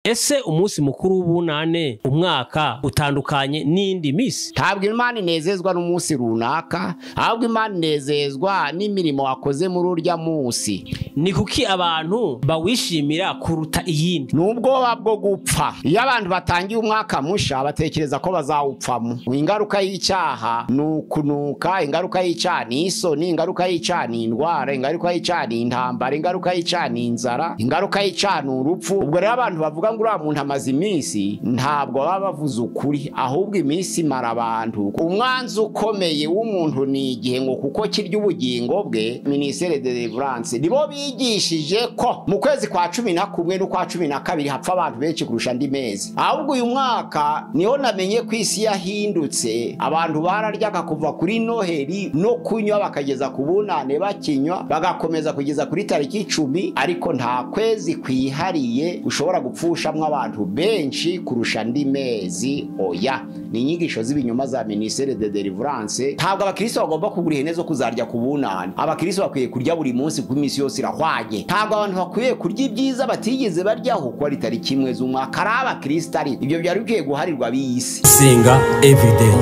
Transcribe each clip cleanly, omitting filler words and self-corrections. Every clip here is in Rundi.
Ese umunsi mukuru w'ubunane umwaka utandukanye n'indi misi? Ntabwo Imana inezezwa n'umunsi runaka, ahubwo Imana inezezwa n'imirimo wakoze muri urya munsi. Ni kuki abantu bawishimira kuruta iyindi? Ni ubwoba bwo gupfa. Iyo abantu batangiye umwaka musha batekereza ko bazawupfamo. Ingaruka y'icyaha ni ukunuka, ingaruka y'icyaha ni isoni, ingaruka y'icyaha ni indwara, ingaruka y'icyaha ni intambara, ingaruka y'icyaha ni inzara, ingaruka y'icyaha ni urupfu. Ubwo rero abantu bavuga ngo uriya muntu amaze iminsi, ntabwo baba bavuze ukuri, ahubwo iminsi imara abantu. Umwanzi ukomeye w'umuntu ni igihe, ngo kuko kirya ubugingo bwe. Ministère de Délivrance nibo bigishije ko mu kwezi kwa 11 n'ukwa 12 hapfa abantu benshi kurusha andi mezi. Ahubwo uyu mwaka niho namenye ko isi yahindutse, abantu bararyaga kuva kuri Noheli no kunywa bakageza ku bunane bakinywa, bagakomeza kugeza kuri tariki 10, ariko nta kwezi kwihariye ushobora gupfushamwo abantu benshi kurusha andi mezi. Oya, ni inyigisho z'ibinyoma za Ministère de Délivrance. Ntabwo abakristo bagomba kugura ihene zo kuzarya ku bunane. Abakristo bakwiye kurya buri munsi kuko iminsi yose irahwanye. Ntabwo abantu bakwiye kurya ibyiza batigeze baryaho kuko ari tariki 1 z'umwaka ari abakristo, ari ibyo byari bikwiye guharirwa ab'isi. Gusenga everyday,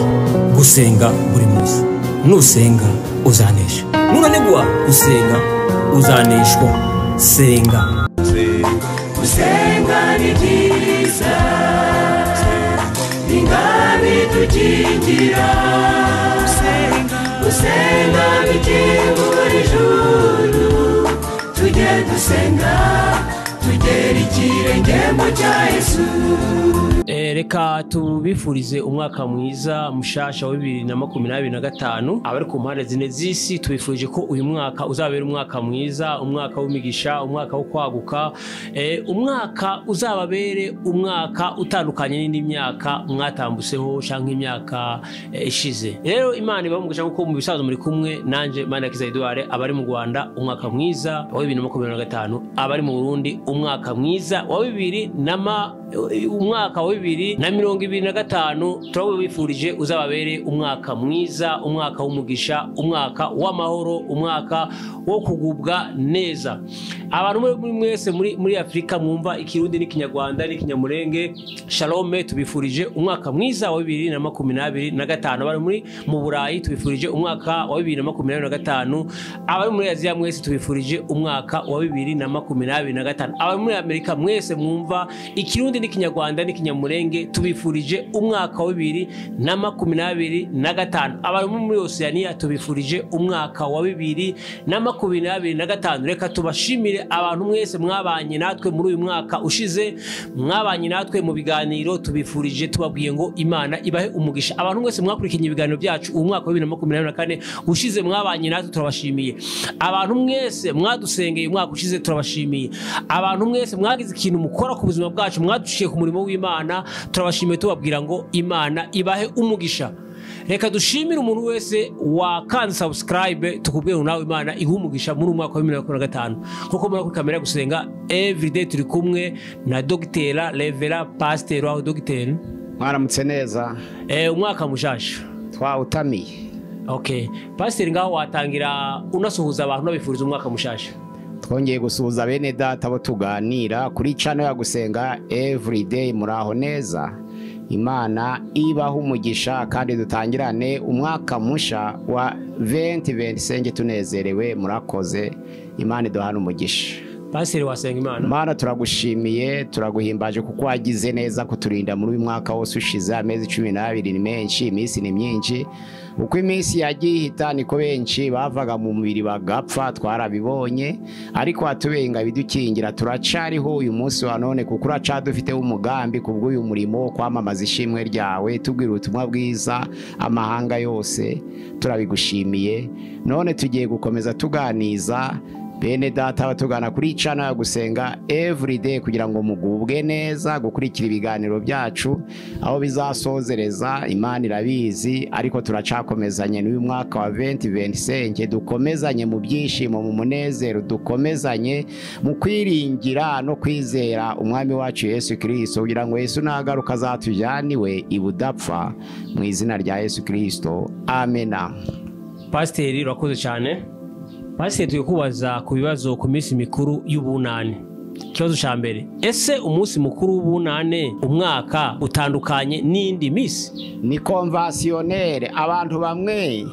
gusenga buri munsi. Nusenga uzanesha, nunanigwa gusenga uzaneshwa. Senga. Gusenga ni byiza, ingabo itukingira. Gusenga bikingura ijuru, tujye dusenga tugera ikirenge mu cya Yesu. Reka tubifurize umwaka mwiza mushasha wa 2025. Abari ku mpande zine z'isi tubifurije ko uyu mwaka uzabera umwaka mwiza, umwaka w'imigisha, umwaka wo kwaguka, umwaka uzababere umwaka utandukanye n'indi myaka mwatambuseho canke imyaka ishize. Rero Imana ibamugisha kuko mu bisazo muri kumwe nanje Manirakiza Edouard. Abari mu Rwanda umwaka mwiza wa 2025, abari mu Burundi umwaka mwiza wa 2025. Turabifurije uzababere umwaka mwiza, umwaka w'umugisha, umwaka w'amahoro, umwaka wo kugubwa neza. Abantu muri mwese muri Afrika mwumva ikirundi n'ikinyarwanda n'ikinyamurenge, shalom, tubifurije umwaka mwiza wa 2025. Abari muri mu Burayi tubifurije umwaka wa 2025. Abari muri Aziya mwese tubifurije umwaka wa 2025. Abari muri Amerika mwese mwumva ikirundi n'ikinyarwanda n'ikinyamurenge tubifurije umwaka wa 2025. Abari muri Oceania tubifurije umwaka wa 2025. Reka tubashimire abantu mwese mwabanye natwe muri uyu mwaka ushize, mwabanye natwe mu biganiro, tubifurije tubabwiye ngo Imana ibahe umugisha. Abantu mwese mwakurikiye ibiganiro byacu uyu mwaka wa 2024 ushize, mwabanye natwe turabashimiye. Abantu mwese mwadusengeye umwaka ushize turabashimiye. Abantu mwese mwagize ikintu mukora ku buzima bwacu, mwadushiye ku murimo w'Imana, turabashimiye tubabwira ngo Imana ibahe umugisha. Reka dushimire umuntu wese wakanze subscribe, tukubwira nawe Imana ihumugisha muri umwaka wa 2025. Kuko muri kuri kamera gusenga everyday turi kumwe na Dr. Revera Pastor aho Dr. Mwaramutse neza. Umwaka mushasha twawutamiye. Okay, Pastor, ngaho watangira unasuhuza abantu nabifuriza umwaka mushasha. Twongeye gusuhuza bene data bo tuganira kuri channel ya Gusenga everyday. Muraho neza, Imana ibaho umugisha kandi dutangirane umwaka musha wa 2025 tunezerewe. Murakoze, Imana iduhana umugisha. Pastor, wasenga Imana. Mana, turagushimiye, turaguhimbaje kuko wagize neza kuturinda muri uyu mwaka wose ushize. Amezi 12 ni menshi, iminsi ni myinshi. Uko iminsi yagiye ihita niko benshi bavaga mu mubiri bagapfa, twarabibonye, ariko watubenga bidukingira turacariho uyu munsi wa none, kuko uracadufiteho umugambi kubw'uyu murimo wo kwamamaza ishimwe ryawe, tubwira ubutumwa bwiza amahanga yose. Turabigushimiye. None tugiye gukomeza tuganiza bene data batugana kuri channel ya Gusenga everyday kugira ngo mugubwe neza gukurikira ibiganiro byacu aho bizasozereza. Imana irabizi, ariko turacakomezanye n'uyu mwaka wa 2025, dukomezanye mu byishimo, mu munezero, dukomezanye mu kwiringira no kwizera umwami wacu Yesu Kristo, kugira ngo Yesu nagaruka azatujyaniwe ibudapfa, mu izina rya Yesu Kristo, amena. Pasiteri, urakoze cyane. Pasiteri, turi kubaza ku bibazo ku minsi mikuru y'ubunane. Ikibazo cya mbere, ese umunsi mukuru w'ubunane umwaka utandukanye n'indi misi? Ni conventionnel. Abantu bamwe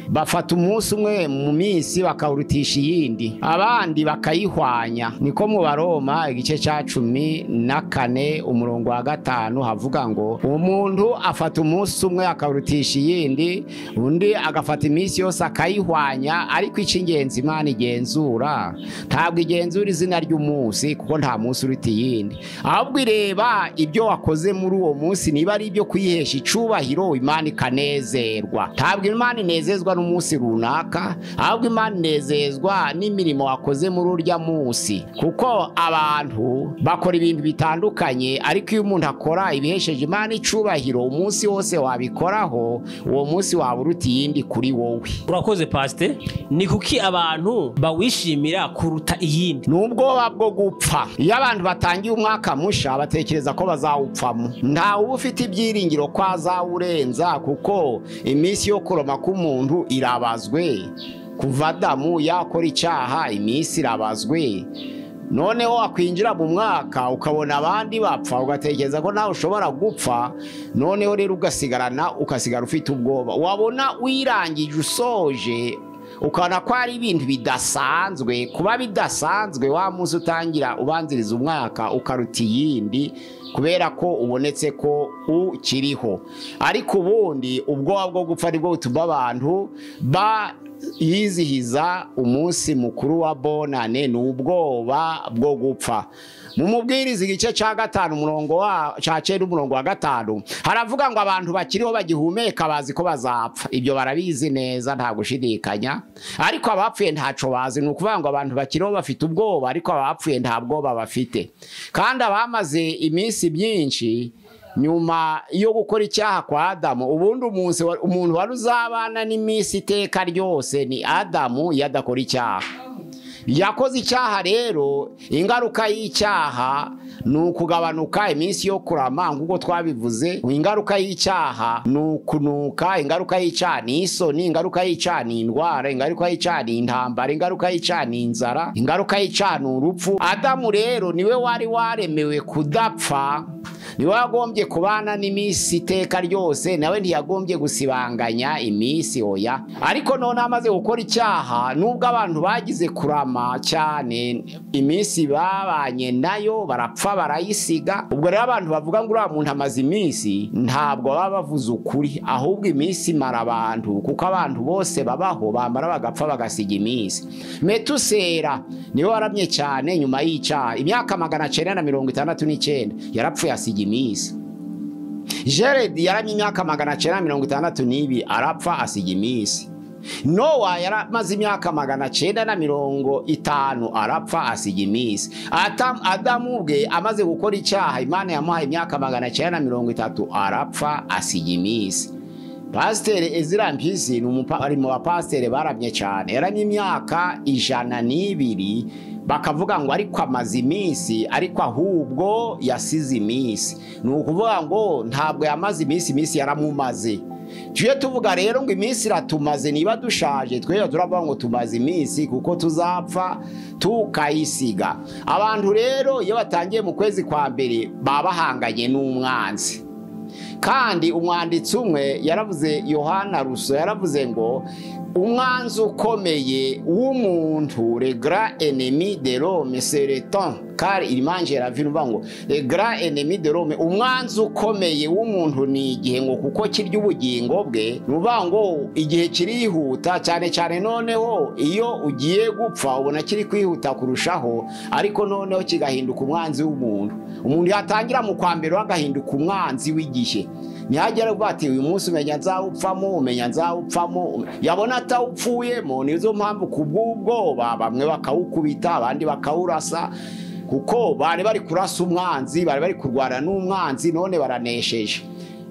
bafata umunsi umwe mu minsi bakawurutisha iyindi, abandi bakayihwanya. Niko mu Baroma igice cya 14 umurongo wa 5 havuga ngo umuntu afata umunsi umwe akawurutisha iyindi, undi agafata iminsi yose akayihwanya. Ariko icy'ingenzi Imana igenzura, ntabwo igenzura izina ry'umunsi, kuko nta munsi uruta iyindi, ahubwo ireba ibyo wakoze muri uwo munsi, niba ari ibyo kuyihesha icubahiro Imana ikanezerwa. Ntabwo Imana inezezwa n'umunsi runaka, ahubwo Imana inezezwa n'imirimo wakoze muri urya munsi. Kuko abantu bakora ibintu bitandukanye, ariko iyo umuntu akora ibihesheje Imana icubahiro, umunsi wose wabikoraho, uwo munsi waba uruta iyindi kuri wowe. Urakoze pasite. Ni kuki abantu bawishimira kuruta iyindi? Ni ubwoba bwo gupfa. Iyo abantu batangiye umwaka musha batekereza ko bazawupfamo. Ntawe uba ufite ibyiringiro ko azawurenza, kuko iminsi yo kuroma k'umuntu irabazwe. Kuva Adamu yakora icyaha iminsi irabazwe. Noneho wakwinjira mu mwaka ukabona abandi bapfa, ugatekereza ko nawe ushobora gupfa. Noneho rero ugasigara ufite ubwoba. Wabona wirangije usoje, ukabona ko ari ibintu bidasanzwe. Kuba bidasanzwe, wa munsi utangira ubanziriza umwaka ukaruta iyindi, kubera ko ubonetse ko ukiriho. Ariko ubundi ubwoba bwo gupfa nibwo butuma abantu yizihiza umunsi mukuru wa bonane, ni ubwoba bwo gupfa. Mu Mubwiriza igice cya 5 umurongo wa cya 9 umurongo wa 5 haravuga ngo abantu bakiriho bagihumeka bazi ko bazapfa. Ibyo barabizi neza, nta gushidikanya. Ariko abapfuye ntaco bazi. Ni ukuvuga ngo abantu bakiriho bafite ubwoba, ariko abapfuye nta bwoba bafite. Kandi abamaze iminsi myinshi nyuma yo gukora icyaha kwa Adamu, ubundi umuntu wari uzabana n'iminsi iteka ryose ni Adamu yadakora icyaha. Yakoze icyaha rero, ingaruka y'icyaha ni ukugabanuka iminsi yo kurama nk'uko twabivuze. Ingaruka y'icyaha ni ukunuka, ingaruka y'icyaha ni isoni, ingaruka y'icyaha ni indwara, ingaruka y'icyaha ni intambara, ingaruka y'icyaha ni inzara, ingaruka y'icyaha ni urupfu. Adamu rero niwe wari waremewe kudapfa, niwe wagombye kubana n'iminsi iteka ryose, nawe ntiyagombye gusibanganya iminsi, oya. Ariko none amaze gukora icyaha, nubwo abantu bagize kurama cyane, iminsi babanye nayo barapfa barayisiga. Ubwo rero abantu bavuga ngo uriya muntu amaze iminsi, ntabwo baba bavuze ukuri, ahubwo iminsi imara abantu, kuko abantu bose babaho bamara bagapfa bagasiga iminsi. Metusera niwe waramye cyane nyuma y'icyaha, imyaka 969 yarapfuye asiga iminsi. Jeredi yaramye imyaka 962 arapfa asiga iminsi. Nowa yaramaze imyaka 950 arapfa asiga iminsi. Adamu ubwe amaze gukora icyaha, Imana yamuhaye imyaka 930 arapfa asiga iminsi. Pasiteri Ezira Mpyisi ni ari mu bapasiteri baramye cyane, yaramye imyaka 102, bakavuga ngo ariko amaze iminsi, ariko ahubwo yasize iminsi. Ni ukuvuga ngo ntabwo yamaze iminsi, iminsi yaramumaze. Tuye tuvuga rero ngo iminsi iratumaze, niba dushaje twe turavuga ngo tumaze iminsi kuko tuzapfa tukayisiga. Abantu rero iyo batangiye mu kwezi kwa mbere baba bahanganye n'umwanzi. Kandi umwanditsi umwe yaravuze, Yohana Ruso yaravuze ngo umwanzi ukomeye w'umuntu, le grand ennemi de l'homme c'est le temps, car il mange la vie. Ngo le grand ennemi de l'homme, umwanzi ukomeye w'umuntu ni igihe, ngo kuko kirya ubugingo bwe. Nuvuga ngo igihe kirihuta cyane cyane, noneho iyo ugiye gupfa ubona kiri kwihuta kurushaho, ariko noneho kigahinduka umwanzi w'umuntu. Umuntu yatangira mu kwa mbere agahinduka umwanzi w'igihe. Ntihagere kuvuga ati uyu munsi umenya nzawupfamo, umenya nzawupfamo, yabona atawupfuyemo. Nizo mpamvu kubw'ubwoba bamwe bakawukubita, abandi bakawurasa, kuko bari bari kurasa umwanzi, bari bari kurwana n'umwanzi, none baranesheje.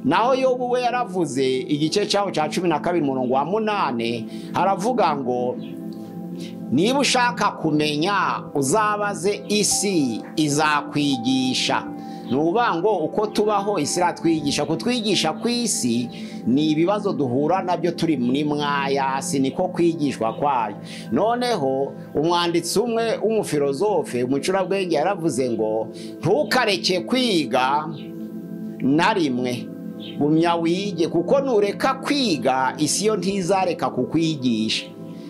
Naho Yobu we yaravuze igice cyaho cya 12 umurongo wa 8 haravuga ngo niba ushaka kumenya uzabaze isi izakwigisha. Ni ukuvuga ngo uko tubaho isi iratwigisha. Kutwigisha ku isi ni ibibazo duhura nabyo turi muri mwayasi, niko kwigishwa kwayo. Noneho umwanditsi umwe w'umufilozofe, umucurabwenge, yaravuze ngo ntukareke kwiga na rimwe, gumya wige, kuko nureka kwiga isi yo ntizareka kukwigisha.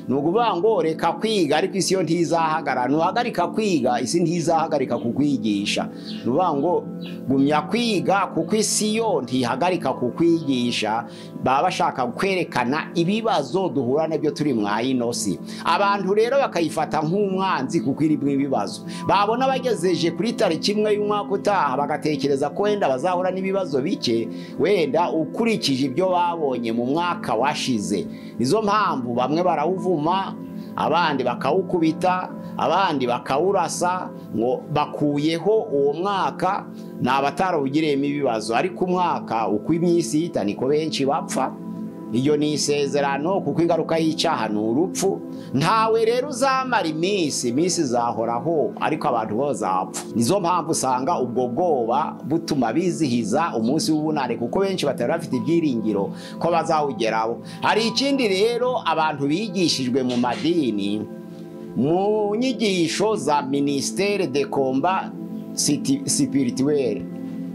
Ni ukuvuga ngo reka kwiga ariko isi yo ntizahagarara, nuhagarika kwiga isi ntizahagarika kukwigisha. Ni ukuvuga ngo gumya kwiga kuko isi yo ntihagarika kukwigisha. Baba bashaka kwerekana ibibazo duhura nabyo turi mwa ino si. Abantu rero bakayifata nk'umwanzi kuko iri ibibazo. Babona bagezeje kuri tariki imwe y'umwaka utaha bagatekereza ko wenda bazahura n'ibibazo bike, wenda ukurikije ibyo babonye mu mwaka washize. Nizo mpamvu bamwe barawuvuma, abandi bakawukubita, abandi bakawurasa, ngo bakuyeho uwo mwaka ni abatarawugiriyemo ibibazo. Ariko umwaka uko iminsi ihita niko benshi bapfa. Iyo ni isezerano, kuko ingaruka y'icyaha ni urupfu. Ntawe rero uzamara iminsi, iminsi izahoraho, ariko abantu bazapfa. Nizo mpamvu usanga ubwo bwoba butuma bizihiza umunsi w'ubunane, kuko benshi batari bafite ibyiringiro ko bazawugeraho. Hari ikindi rero abantu bigishijwe mu madini, mu nyigisho za ministère de combat spirituel.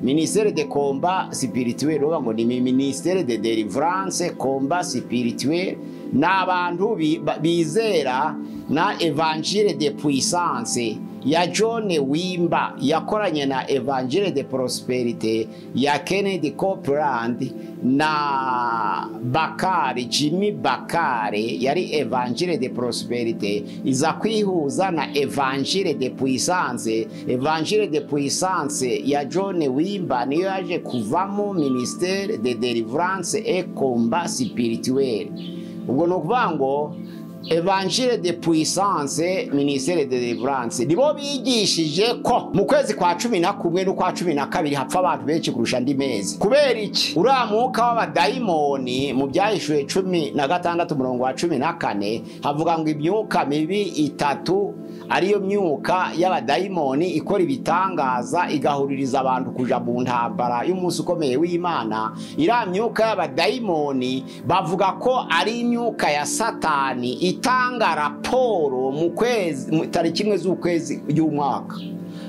Ministère de combat spirituel, uvuga ngo ni ministère de délivrance combat spirituel, ni abantu bizera na évangile de puissance ya John Wimber yakoranye na évangile de prospérité ya Kennedy Copeland na Bakari, Jimmy Bakari, yari évangile de prospérité iza kwihuza na évangile de puissance. Évangile de puissance ya John Wimber niyo yaje kuvamo ministère de délivrance et combat spirituel. Ubwo ni ukuvuga ngo évangile de puissance, ministère de délivrance, nibo bigishije ko mu kwezi kwa 11 n'ukwa 12 hapfa abantu benshi kurusha andi mezi. Kubera iki? Uriya mwuka w'abadayimoni mu Byahishuwe 16 umurongo wa 14 havuga ngo imyuka mibi itatu ariyo myuka y'abadayimoni ikora ibitangaza igahuririza abantu kuja mu ntambara y'umunsi ukomeye w'Imana. Iriya myuka y'abadayimoni bavuga ko ari imyuka ya Satani itanga raporo mu kwezi, tariki imwe z'ukwezi y'umwaka.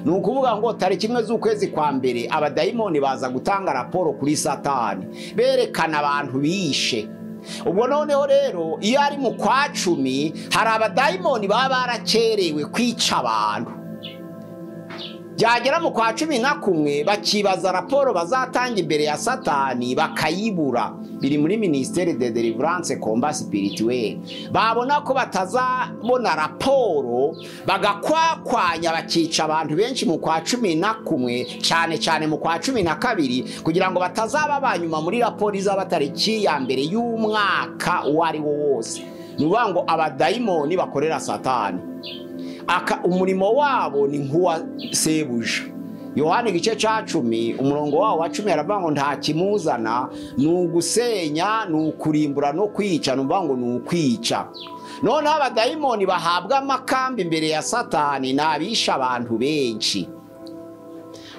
Ni ukuvuga ngo tariki imwe z'ukwezi kwa mbere abadayimoni baza gutanga raporo kuri Satani, berekana abantu bishe. Ubwo noneho rero iyo ari mu kwa 10 hari abadayimoni baba barakerewe kwica abantu. Byagera mu kwa 11 bakibaza raporo bazatanga imbere ya Satani bakayibura. Biri muri ministère de délivrance combat spirituel. Babona ko batazabona raporo bagakwakwanya bakica abantu benshi mu kwa 11, cyane cyane mu kwa 12, kugira ngo batazaba banyuma muri raporo izaba tariki ya mbere y'umwaka uwo ari wo wose. Ni ukuvuga ngo abadayimoni bakorera Satani, aka umurimo wabo ni nkuwa sebuja. Yohana igice ca 10 umurongo wawo wa 10 aravuga ngo nta kimuzana ni ugusenya, ni ukurimbura no kwica. Ni ukuvuga ngo ni ukwica. Noneho abadayimoni bahabwa amakambi imbere ya Satani ni abisha abantu benshi.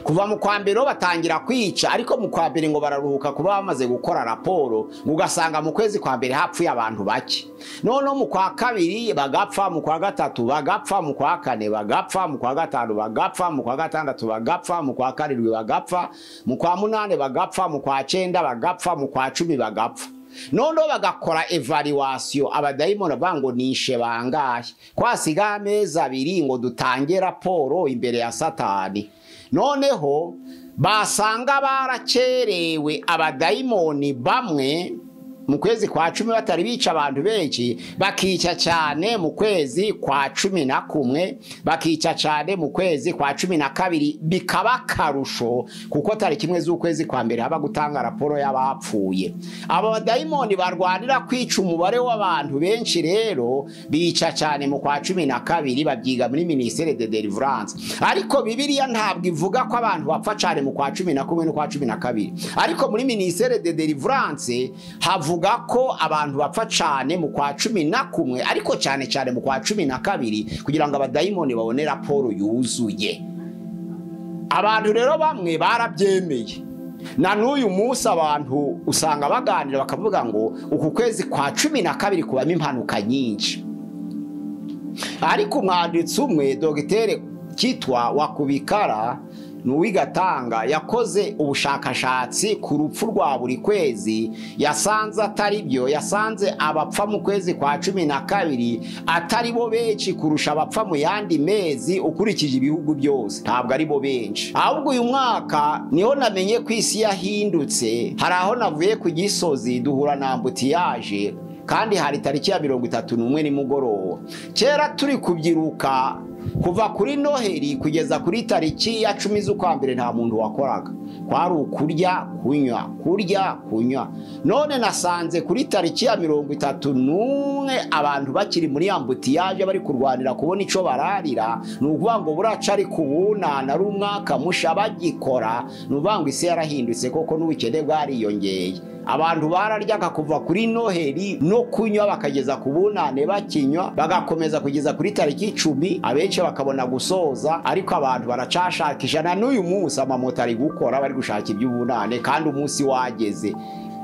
Kuva mu kwa mbere batangira kwica, ariko mu kwa mbere ngo bararuhuka kuba bamaze gukora raporo, ugasanga mu kwezi kwa mbere hapfuye abantu bake. Noneho mu kwa kabiri bagapfa, mu kwa gatatu bagapfa, mu kwa kane bagapfa, mu kwa gatanu bagapfa, mu kwa gatandatu bagapfa, mu kwa karindwi bagapfa, mu kwa munane bagapfa, mu kwa 9 bagapfa, mu kwa 10 bagapfa. Noneho bagakora evaluation, abadayimoni bavuga ngo nishe bangahe, kwasiga amezi abiri ngo dutange raporo imbere ya Satani. Noneho basanga barakerewe abadayimoni bamwe mu kwezi kwa 10 batari bica abantu benshi, bakica cyane mu kwezi kwa 11, bakica cyane mu kwezi kwa 12, bikaba karusho kuko tariki imwe z'ukwezi kwa mbere haba gutanga raporo y'abapfuye. Abo badayimoni barwanira kwica umubare w'abantu benshi rero bica cyane mu kwa 12, babyiga muri ministère de délivrance. Ariko Bibiliya ntabwo ivuga ko abantu bapfa cyane mu kwa 11 no kwa 12, ariko muri ministère de délivrance havuga ko abantu bapfa cyane mu kwa 11, ariko cyane cyane mu kwa 12, kugira ngo abadayimoni babone raporo yuzuye. Abantu rero bamwe barabyemeye, na n'uyu munsi abantu usanga baganira bakavuga ngo uku kwezi kwa 12 kubamo impanuka nyinshi. Ariko umwanditsi umwe Dogiteri Kitwa Wakubikara n'uwigatanga yakoze ubushakashatsi ku rupfu rwa buri kwezi, yasanze atari byo. Yasanze abapfa mu kwezi kwa 12 atari bo benshi kurusha abapfa mu yandi mezi ukurikije ibihugu byose, ntabwo ari bo benshi. Ahubwo uyu mwaka niho namenye ko isi yahindutse. Hari aho navuye ku Gisozi duhura na ambutiyaje, kandi hari tariki ya 31 nimugoroba. Kera turi kubyiruka kuva kuri Noheli kugeza kuri tariki ya 10 z'ukwa mbere nta muntu wakoraga, kwari ukurya kunywa, kurya kunywa. None nasanze kuri tariki ya 31 abantu bakiri muri ambutiyaje bari kurwanira kubona ico bararira. Ni ukuvuga ngo buraca ari kubunana ari umwaka musha bagikora. Ni ukuvuga ngo isi yarahindutse koko, n'ubukene bwariyongeye. Abantu bararyaga kuva kuri Noheli no kunywa bakageza ku bunane bakinywa, bagakomeza kugeza kuri tariki 10, abenshi bakabona gusoza. Ariko abantu baracashakisha na n'uyu munsi amamoto ari gukora, bari gushaka iby'ubunane kandi umunsi wageze.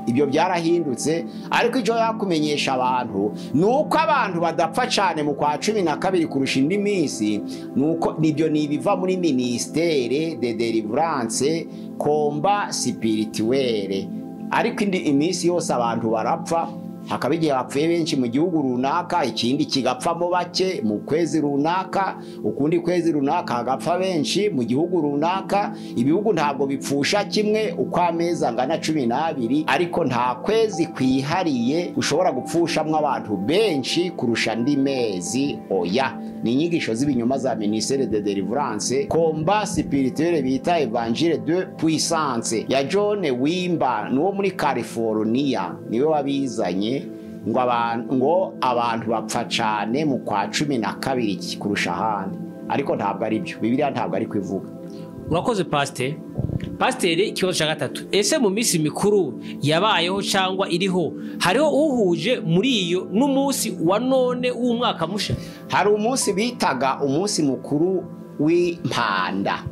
Ibyo byarahindutse. Ariko icyo yakumenyesha abantu nuko abantu badapfa cyane mu kwa 12 kurusha indi minsi, nuko nibyo nibiva muri ministere de delivrance combat spirituelle. Ariko indi iminsi yose abantu barapfa, hakaba igihe bapfuye benshi mu gihugu runaka, ikindi kigapfamo bake mu kwezi runaka, ukundi kwezi runaka hagapfa benshi mu gihugu runaka. Ibihugu ntabwo bipfusha kimwe uko amezi angana 12, ariko nta kwezi kwihariye ushobora gupfushamwo abantu benshi kurusha andi mezi. Oya, ni inyigisho z'ibinyoma za ministere de delivrance combat spirituelle bita Evangile de puissance ya John Wimber, nuwo muri California, niwe wabizanye ngo abantu bapfa cyane mu kwa 12 kurusha ahandi. Ariko ntabwo ari byo, Bibiliya ntabwo ari kwivuga. Urakoze pasteur. Pasteur, ikibazo cya gatatu, ese mu minsi mikuru yabayeho cyangwa iriho hariho uhuje muri iyo n'umunsi wa none w'umwaka musha? Hari umunsi bitaga umunsi mukuru w'impanda,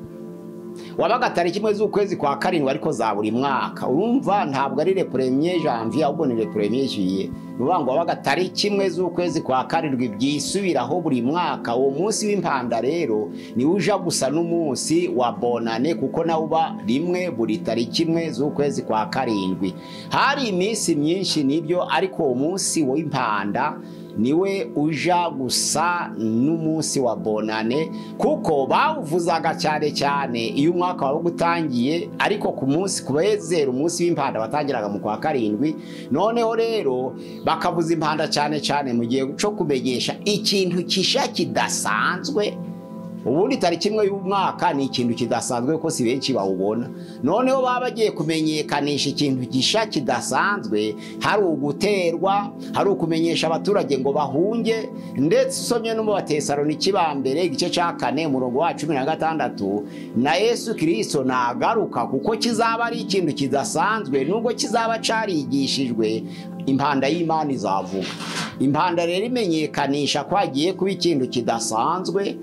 wabaga tariki 1 z'ukwezi kwa 7 ariko za buri mwaka. Urumva ntabwo ari le 1er janvier ahubwo ni le 1er juillet. Nuvuga ngo wabaga tariki 1 z'ukwezi kwa 7 byisubiraho buri mwaka. Uwo munsi w'impanda rero ni uja gusa n'umunsi wa bonane, kuko nawo uba rimwe buri tariki 1 z'ukwezi kwa 7. Hari iminsi myinshi nibyo, ariko uwo munsi w'impanda niwe uja gusa n'umunsi wa bonane, kuko bawuvuzaga cyane cyane iyo umwaka wabaga utangiye. Ariko ku munsi kubezera umunsi w'impanda batangiraga mu kwa 7. Noneho rero bakavuza impanda cyane cyane mu gihe cyo kumenyesha ikintu kisha kidasanzwe. Ubundi tariki 1 y'umwaka ni ikintu kidasanzwe kuko si benshi bawubona. Noneho baba bagiye kumenyekanisha ikintu gisha kidasanzwe, hari uguterwa, hari ukumenyesha abaturage ngo bahunge. Ndetse usomye no mu Batesaloniki ba mbere igice cya 4 umurongo wa 16, na Yesu Kristo nagaruka, kuko kizaba ari ikintu kidasanzwe nubwo kizaba carigishijwe, impanda y'Imana izavuga. Impanda rero imenyekanisha ko hagiye kuba ikintu kidasanzwe.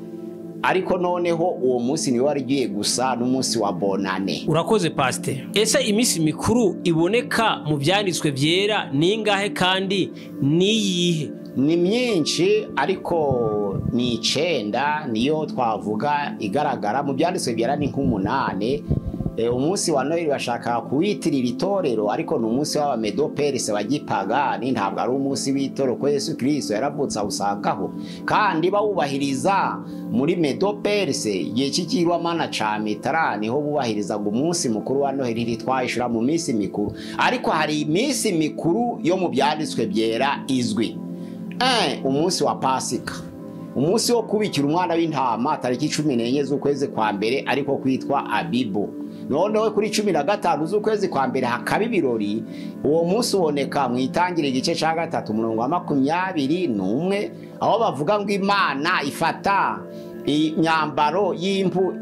Ariko noneho uwo munsi niwe wari ugiye gusa n'umunsi wa bonane. Urakoze pasteur. Ese iminsi mikuru iboneka mu byanditswe byera ni ingahe kandi niyihe? Ni myinshi ariko ni 9 niyo twavuga igaragara mu byanditswe byera, ni nk'umunane. Umunsi wa Noheli bashaka kuwitirira itorero, ariko ni umunsi w'abamedoperse bagipagani, ntabwo ari umunsi w'itorero ko Yesu Kristo yaravutse awusagaho. Kandi bawubahiriza muri medoperse igihe cy'ikirwamana ca Mitara, niho bubahirizaga umunsi mukuru wa Noheli. Ntitwayishura mu minsi mikuru, ariko hari iminsi mikuru yo mu byanditswe byera izwi. Umunsi wa Pasika, umunsi wo kubikira umwana w'intama tariki 14 z'ukwezi kwa mbere, ariko kwitwa Abibu. Noneho kuri 15 z'ukwezi kwa mbere hakaba ibirori. Uwo munsi uboneka mu Itangiriro igice cya 3 umurongo wa 21, aho bavuga ngo Imana ifata imyambaro y'impu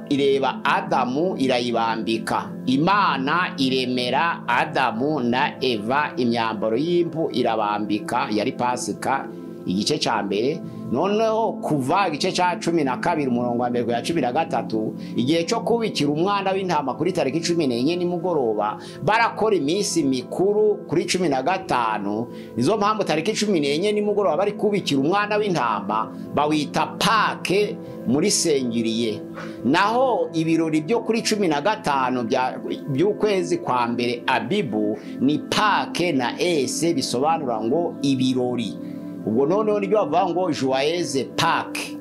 ireba Adamu irayibambika. Imana iremera Adamu na Eva imyambaro y'impu irabambika, yari Pasika igice cya mbere. Noneho kuva igice cya 12 umurongo wa mbere kugera 13, igihe cyo kubikira umwana w'intama kuri tariki 14 nimugoroba, barakora iminsi mikuru kuri 15. Nizo mpamvu tariki 14 nimugoroba bari kubikira umwana w'intama bawita Pâques muri singulier. Naho ibirori byo kuri 15 by'ukwezi kwa mbere Abibu ni Pâques na S, bisobanura ngo ibirori. Ubwo noneho nibyo bavuga ngo Joyeuse Pâques,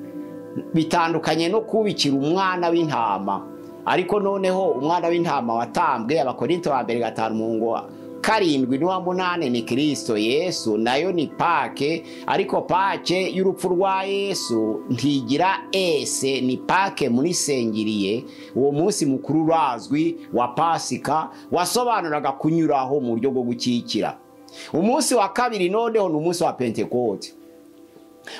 bitandukanye no kubikira umwana w'intama. Ariko noneho umwana w'intama watambwe, Abakorinto ba mbere 5:7 n'uwa 8 ni Kristo Yesu, nayo ni Pâques. Ariko Pâques y'urupfu rwa Yesu ntigira S, ni Pâques muri singulier. Uwo munsi mukuru urazwi wa Pasika wasobanuraga kunyuraho mu buryo bwo gukikira. Umunsi wa kabiri noneho ni umunsi wa Pentekote.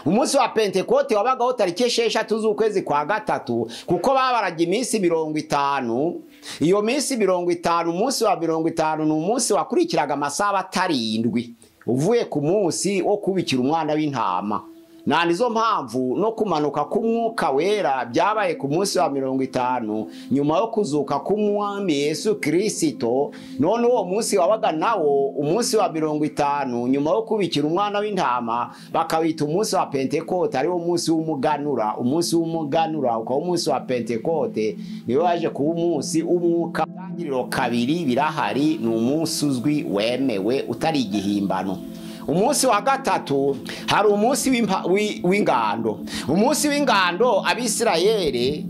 Umunsi wa Pentekote wabagaho tariki 6 z'ukwezi kwa 3, kuko babaraga iminsi 50. Iyo minsi 50, umunsi wa 50 ni umunsi wakurikiraga amasaha 7 uvuye ku munsi wo kubikira umwana w'intama. Na nizo mpamvu no kumanuka k'umwuka wera byabaye ku munsi wa 50 nyuma yo kuzuka k'umwami Yesu Kristo. None uwo munsi wabaga nawo umunsi wa 50 nyuma yo kubikira umwana w'intama, bakawita umunsi wa Pentekote, ari wo munsi w'umuganura. Umunsi w'umuganura ukaba umunsi wa Pentekote, niwe waje kuba umunsi w'umwuka. Itangiriro 2 birahari, ni umunsi uzwi wemewe utari igihimbano. Umunsi wa gatatu hari umunsi w'ingando. Umunsi w'ingando Abisirayeli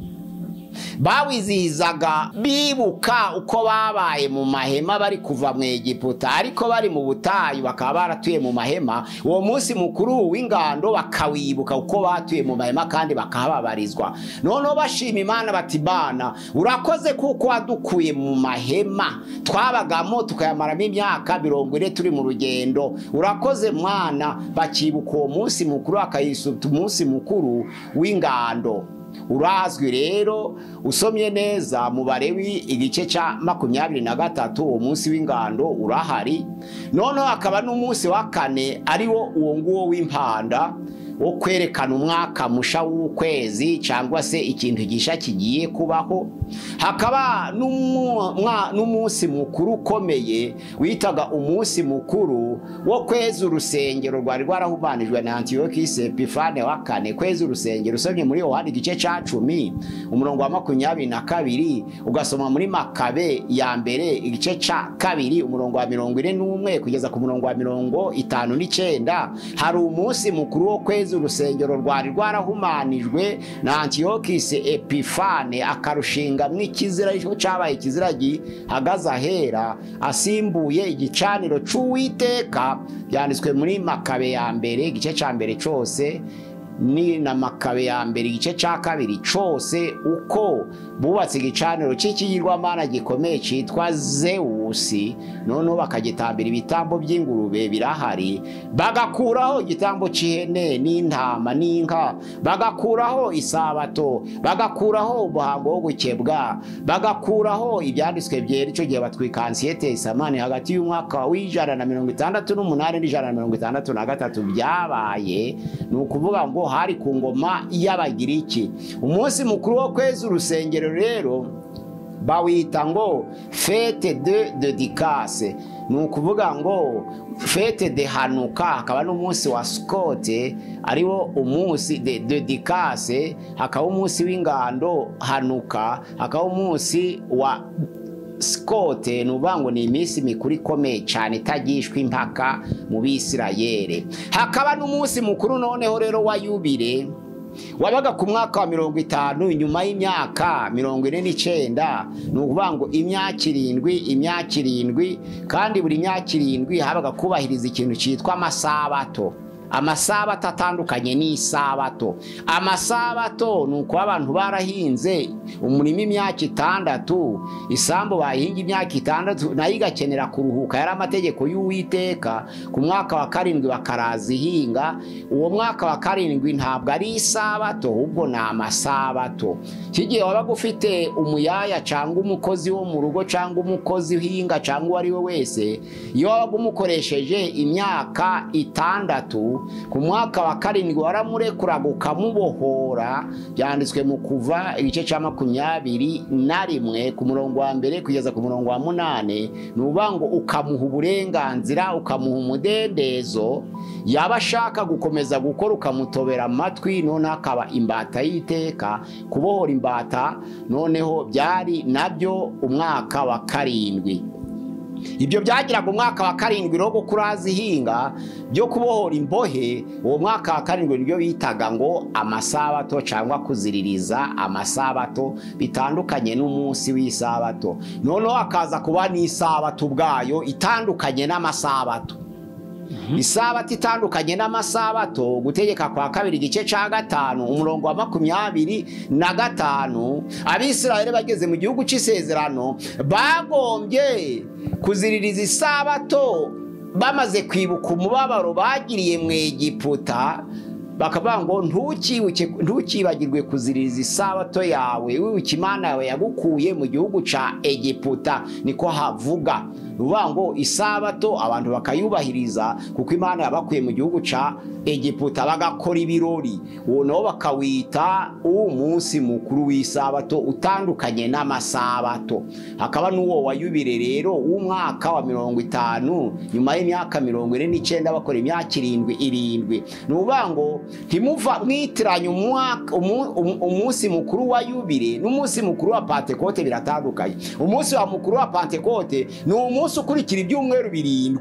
bawizihizaga bibuka uko babaye mu mahema bari kuva mu Egiputa, ariko bari mu butayu bakaba baratuye mu mahema. Uwo munsi mukuru w'ingando bakawibuka uko batuye mu mahema kandi bakahababarizwa. Noneho bashima Imana bati, Bana urakoze kuko wadukuye mu mahema twabagamo tukayamaramo imyaka 40 turi mu rugendo, urakoze mwana. Bakibuka uwo munsi mukuru akayisuta umunsi mukuru w'ingando. Urazwi rero usomye neza mu Balewi igice cya 23, uwo munsi w'ingando urahari. Noneho akaba n'umunsi wa kane ariwo uwo nguwo w'impanda, wo kwerekana umwaka musha w'ukwezi cyangwa se ikintu gisha kigiye kubaho. Hakaba n'umunsi mukuru ukomeye witaga umunsi mukuru wo kweza urusengero rwari rwarahumanijwe na Antiyokisi Epifane wa kane. Kweza urusengero usomye muri Yohana igice cya 10 umurongo wa 22, ugasoma muri Makabe ya mbere igice cya 2 umurongo wa 41 kugeza ku murongo wa 59, hari umunsi mukuru wo kweza urusengero rwari rwarahumanijwe na Antiyokisi Epifane, akarushinga mw'ikizira cyabaye ikizira gihagaze ahera, asimbuye igicaniro c'Uwiteka. Byanditswe muri Makabe ya mbere igice cya mbere cyose ni na Makabe ya mbere igice cya 2 cyose, uko bubatse igicaniro cy'ikigirwamana gikomeye cyitwa Zewusi, noneho bakagitambira ibitambo by'ingurube birahari, bagakuraho igitambo cy'ihene n'intama n'inka, bagakuraho isabato, bagakuraho umuhango wo gukebwa, bagakuraho ibyanditswe byera. Icyo gihe batwika Ancien Testament hagati y'umwaka w'168 n'163 byabaye, ni ukuvuga ngo hari ku ngoma y'Abagiriki. Umunsi mukuru wo kweza urusengero rero bawita ngo fête de dédicace, ni ukuvuga ngo fête de Hanuka. Hakaba n'umunsi wa Sukkot ariwo umunsi de dédicace, hakaba umunsi w'ingando Hanuka, hakaba umunsi wa Sukkot. Ni ukuvuga ngo ni iminsi mikuru ikomeye cyane itagishwa impaka mu Bisirayeli. Hakaba n'umunsi mukuru noneho rero wa Yubile wabaga ku mwaka wa 50 nyuma y'imyaka 49, ni ukuvuga ngo imyaka 7, imyaka 7, kandi buri myaka 7 habaga kubahiriza ikintu cyitwa amasabato. Amasabato atandukanye n'isabato. Amasabato ni uko abantu barahinze umurima imyaka 6, isambu bahinga imyaka 6 nayo igakenera kuruhuka. Yari amategeko y'Uwiteka. Ku mwaka wa 7 bakarazihinga. Uwo mwaka wa 7 ntabwo ari isabato, ahubwo ni amasabato. Kigiye wabaga ufite umuyaya cyangwa umukozi wo mu rugo cyangwa umukozi uhinga cyangwa uwo ari we wese, iyo wabaga umukoresheje imyaka 6 6, ku mwaka wa 7 waramurekuraga ukamubohora. Byanditswe mu Kuva igice cya 21 ku murongo wa 1 kugeza ku murongo wa 8. Nuvuga ngo ukamuha uburenganzira, ukamuha umudendezo, yaba ashaka gukomeza gukora ukamutobera amatwi, none akaba imbata y'iteka. Kubohora imbata noneho byari nabyo umwaka wa 7. Ibyo byagiraga umwaka wa 7 rwo kuraza ihinga byo kubohora imbohe. Uwo mwaka wa 7 nibyo bitaga ngo amasabato cyangwa kuziririza amasabato, bitandukanye n'umunsi w'isabato. Noneho akaza kuba n'isabato ubwayo itandukanye n'amasabato. Isabato itandukanye n'amasabato. Gutegeka kwa 2 igice ca 5 umurongo wa 25, Abisirayeli bageze mu gihugu c'isezerano bagombye kuziririza isabato bamaze kwibuka umubabaro bagiriye mu Egiputa, bakavuga ngo ntukibagirwe kuziririza isabato yawe, wibuke Imana yawe yagukuye mu gihugu ca Egiputa. Niko havuga. Uvuga ngo isabato abantu bakayubahiriza kuko Imana yabakuye mu gihugu ca Egiputa, bagakora ibirori. Uwo nawo bakawita umunsi mukuru w'isabato utandukanye n'amasabato. Hakaba n'uwo wa yubile rero w'umwaka wa 50 nyuma y'imyaka 49 bakora imyaka 7. Nuvuga ngo ntimuva mwitiranye umunsi mukuru wa yubile n'umunsi mukuru wa Pentekote, biratandukanye. Umunsi wa mukuru wa Pentekote ni umunsi ukurikira ibyumweru 7.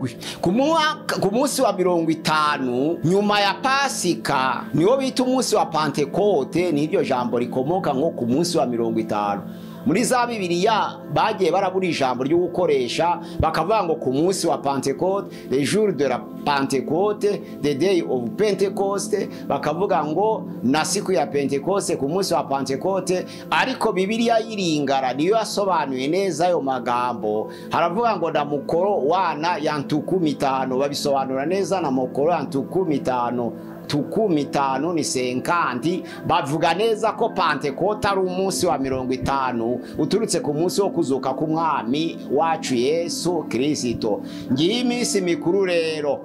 Ku munsi wa 50 nyuma ya Pasika niwo bita umunsi wa Pentekote, n'iryo jambo rikomoka nko ku munsi wa 50. Muri za Bibiliya bagiye barabura ijambo ryo gukoresha, bakavuga ngo ku munsi wa Pentecote, the jour de la Pentecote, the day of Pentecost, bakavuga ngo na siku ya Pentecoste, ku munsi wa Pentecote. Ariko Bibiliya yiringara niyo yasobanuye neza ayo magambo. Haravuga ngo na mukoro wana ya ntuku 5, babisobanura neza na mukoro ya ntuku 5, tuku 5 ni 50. Bavuga neza ko Pentecote ari umunsi wa 50 uturutse ku munsi wo kuzuka k'umwami wacu Yesu Kristo. Ngiyi iminsi mikuru rero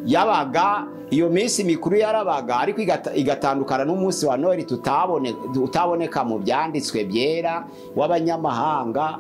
yabaga, iyo minsi mikuru yarabaga, ariko igatandukana n'umunsi wa Noheli tutaboneka mu byanditswe byera w'abanyamahanga,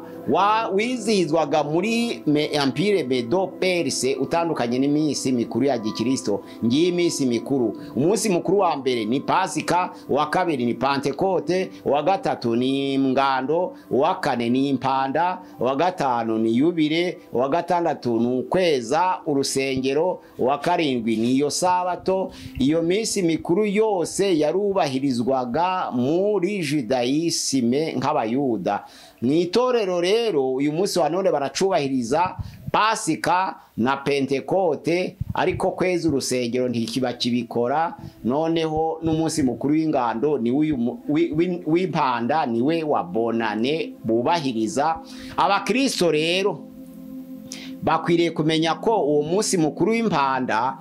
wizihizwaga muri Empire Medo Perse, utandukanye n'iminsi mikuru ya Gikristo. Ngiyi iminsi mikuru. Umunsi mukuru wa mbere ni Pasika, wa kabiri ni Pentekote, wa gatatu ni Ngando, wa kane ni Impanda, wa gatanu ni Yubile, wa gatandatu ni ukweza urusengero, wa karindwi ni iyo sabato. Iyo minsi mikuru yose yarubahirizwaga muri Judaisme nk'abayuda. Mu itorero rero uyu munsi wa none baracubahiriza Pasika na Pentekote, ariko kweza urusengero ntikiba kibikora. Noneho n'umunsi mukuru w'ingando ni w'impanda niwe wa bonane bubahiriza. Abakristo rero bakwiriye kumenya ko uwo munsi mukuru w'impanda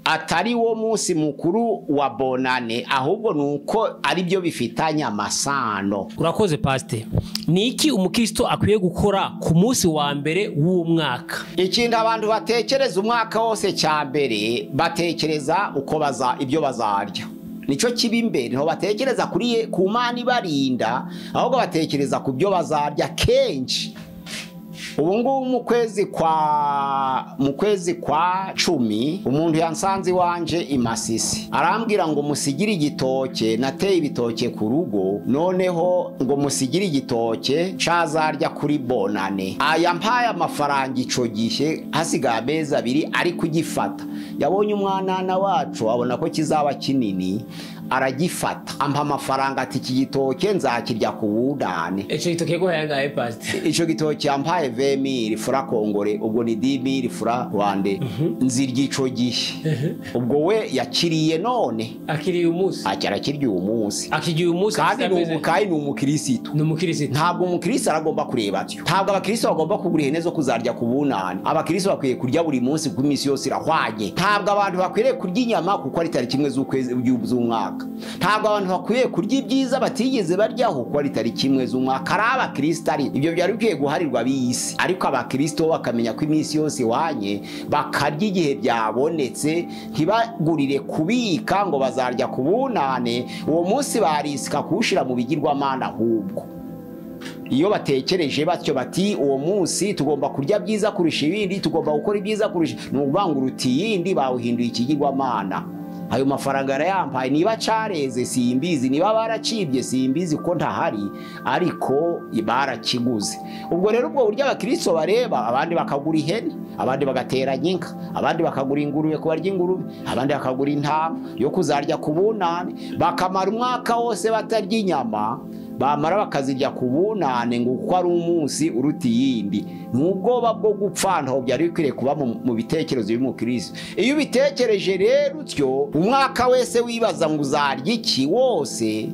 atari wo munsi mukuru wa bonane, ahubwo nuko ari byo bifitanye amasano. Urakoze pastor. Ni iki umukristo akwiye gukora ku munsi wa mbere w'umwaka? Ikindi abantu batekereza umwaka wose cya mbere, batekereza uko baza ibyo bazarya. Nico kiba imbere. Nto batekereza kuri ku Mana ibarinda, ahubwo batekereza ku byo bazarya kenshi. Ubu ngubu mu kwezi kwa 10 umuntu yansanze iwanje imasisi arambwira ngo musigire igitoke, nateye ibitoke ku rugo, noneho ngo musigire igitoke cazarya kuri bonane. Aya mpaye amafaranga ico gihe hasigaye amezi 2 ari kugifata. Yabonye umwanana wacu abona ko kizaba kinini aragifata, ampa amafaranga ati iki gitoke nzakirya ku budane. Ico gitoke guhenga pastor? Ico gitoke yampaye 20000 francs kongore, ubwo ni 10000 francs rwande. Nzirya ico gihe. Ubwo we yakiriye none akiriye umunsi, arakirya uyu munsi, akiriye umunsi. Kandi ni umukristo, ni umukristo. Ntabwo umukristo aragomba kureba atyo. Ntabwo abakristo bagomba kugura ihene zo kuzarya ku bunani. Abakristo bakwiye kurya buri munsi kuko iminsi yose irahwanye. Ntabwo abantu bakwiriye kurya inyama kuko ari tariki 1 z'ukwezi z'umwaka. z'umwaka. Ntabwo abantu bakwiye kurya ibyiza batigeze baryaho kuko ari tariki imwe z'umwaka. Ari abakristo, ari ibyo byari bikwiye guharirwa ab'isi, ariko abakristo bakamenya ko iminsi yose iwanye bakarya igihe byabonetse, ntibagurire kubika ngo bazarya ku bunane. Uwo munsi barisika kuwushira mu bigirwamana. Ahubwo iyo batekereje batyo bati uwo munsi tugomba kurya byiza kurusha ibindi, tugomba gukora ibyiza kurusha, ni ukuvuga ngo uruta iyindi bawuhinduye ikigirwamana. Ayo mafaranga yarayampaye, niba careze simbizi, niba baracibye simbizi ko ntahari, ariko barakiguze. Ubwo rero ubwo buryo abakristo bareba, abandi bakagura ihene, abandi bagateranya inka, abandi bakagura ingurube ku barya ingurube, abandi bakagura intama yo kuzarya ku bunane, bakamara umwaka wose batarya inyama, bamara bakazirya ku bunane ngo kuko ari umunsi uruta iyindi. N'ubwoba bwo gupfa ntaho byari bikwiriye kuba mu bitekerezo by'umukristo. Iyo ubitekereje rero utyo, umwaka wese wibaza ngo uzarya iki wose,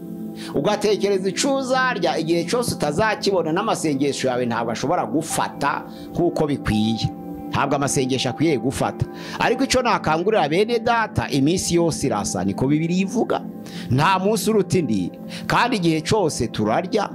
ugatekereza ico uzarya, igihe cyose utazakibona, n'amasengesho yawe ntabwo ashobora gufata nk'uko bikwiye. Ntabwo amasengesho akwiye gufata. Ariko icyo nakangurira bene data, iminsi yose irasa, niko Bibiliya ivuga. Nta munsi uruta indi, kandi igihe cyose turarya.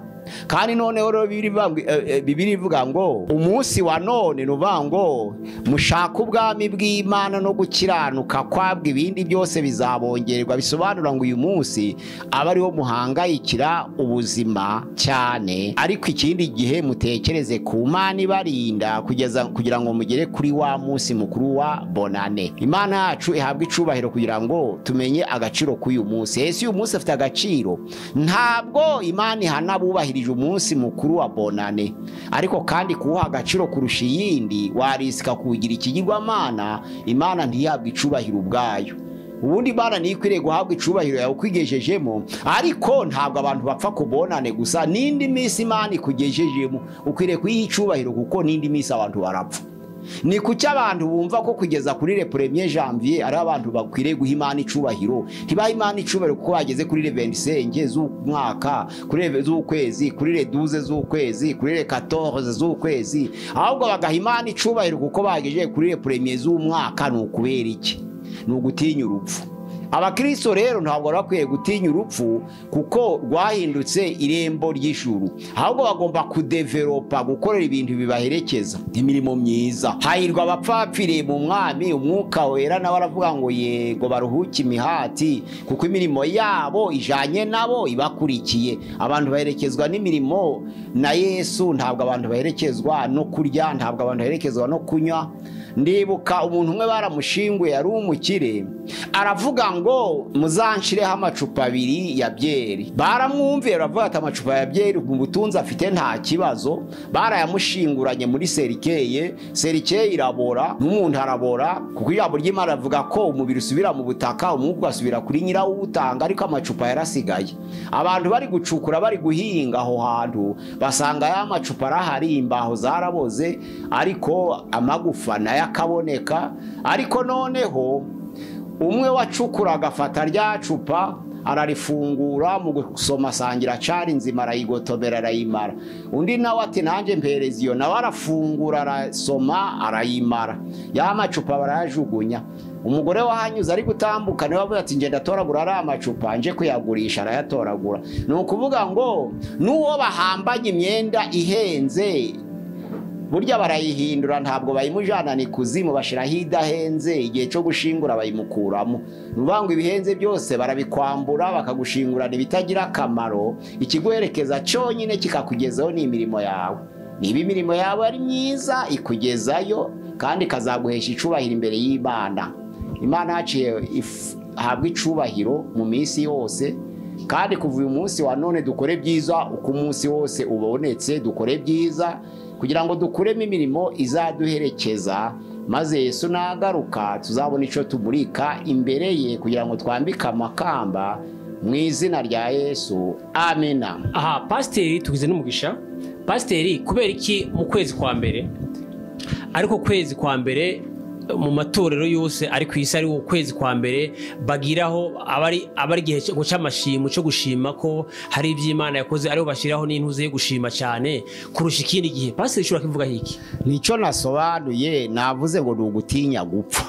Kandi noneho rero Bibiliya ivuga ngo umunsi wa none, nuvuga ngo mushake ubwami bw'Imana no gukiranuka kwabwo, ibindi byose bizabongererwa. Bisobanura ngo uyu munsi aba ariwo muhangayikira ubuzima cyane, ariko ikindi gihe mutekereze ku Mana ibarinda kugeza kugira ngo mugere kuri wa munsi mukuru wa bonane. Imana yacu ihabwe icubahiro kugira ngo tumenye agaciro k'uyu munsi. Ese uyu munsi afite agaciro? Ntabwo Imana ihana abubahirije umunsi mukuru wa bonane, ariko kandi kuwuha agaciro kurusha iyindi warisika kugira ikigirwamana, Imana ntihabwe icubahiro ubwayo. Ubundi Imana niyo ikwiriye guhabwa icubahiro yawe ukwigejejemo, ariko ntabwo abantu bapfa kubonane gusa. N'indi minsi Imana ikugejejemo ukwiriye kuyiha icubahiro, kuko n'indi minsi abantu barapfa. Ni kuki abantu bumva ko kugeza kuri le 1er janvier ari abantu bakwiriye guha Imana icubahiro? Ntibaha Imana icubahiro kuko bageze kuri le 25 z'umwaka, kuri le z'ukwezi, kuri le 12 z'ukwezi, kuri le 14 z'ukwezi, ahubwo bagaha Imana icubahiro kuko bagejeje kuri le 1er z'umwaka. Ni ukubera iki? Ni ugutinya urupfu. Abakristo rero ntabwo bakwiye gutinya urupfu kuko rwahindutse irembo ry'ijuru, ahubwo bagomba kudevelopa, gukorera ibintu bibaherekeza, imirimo myiza. Hahirwa abapfapfiriye mu Mwami, umwuka wera nawe aravuga ngo yego baruhuke imihati, kuko imirimo yabo ijanye nabo ibakurikiye. Abantu baherekezwa n'imirimo na Yesu, ntabwo abantu baherekezwa no kurya, ntabwo abantu baherekezwa no kunywa. Ndibuka umuntu umwe baramushinguye, yari umukire, aravuga ngo muzanshireho amacupa abiri ya byeri. Baramwumviye baravuga ati amacupa ya byeri mu butunzi afite nta kibazo. Barayamushinguranye muri serikeye, serikeye irabora n'umuntu arabora, kuko ijambo ry'Imana rivuga ko umubiri usubira mu butaka, umwuka ugasubira kuri nyirawutanga, ariko amacupa yarasigaye. Abantu bari gucukura, bari guhinga aho hantu, basanga ya macupa arahari, imbaho zaraboze, ariko amagufa nayo akaboneka. Ariko noneho umwe wacukura agafata rya cupa ararifungura, mu gusoma asangira cari nzima, arayigotomera arayimara. Undi nawe ati nanjye mpereza iyo, nawe arafungura arasoma arayimara. Ya macupa barayajugunya. Umugore wahanyuze ari gutambuka niwe avuga ati ngenda atoragura ari amacupa nje kuyagurisha, arayatoragura. Ni ukuvuga ngo n'uwo bahambanye imyenda ihenze burya barayihindura, ntabwo bayimujana ni kuzimu, bashiraho idahenze, igihe cyo gushingura bayimukuramo. Nuvuga ngo ibihenze byose barabikwambura bakagushingurana ibitagira akamaro, ikiguherekeza cyonyine kikakugezaho ni imirimo yawe. Niba imirimo yawe ari myiza ikugezayo, kandi ikazaguhesha icubahiro imbere y'Imana. Imana yaciye ihabwa icubahiro mu minsi yose, kandi kuva uyu munsi wa none dukore byiza uko umunsi wose ubonetse, dukore byiza kugira ngo dukuremo imirimo izaduherekeza, maze Yesu nagaruka tuzabona ico tumurika imbere ye, kugira ngo twambike amakamba mu izina rya Yesu. Amina. Aha pasiteri tugize n'umugisha. Pasiteri, kubera iki mu kwezi kwa mbere, ariko kwezi kwa mbere mu matorero yose ari ku isi, ari ukwezi kwa mbere bagiraho abari igihe cy'amashimo cyo gushima ko hari iby'Imana yakoze, ariho bashiraho n'intuze yo gushima cyane kurusha ikindi gihe. Pasiteri ushobora kuvuga iki? Nico nasobanuye, navuze ngo ni ugutinya gupfa.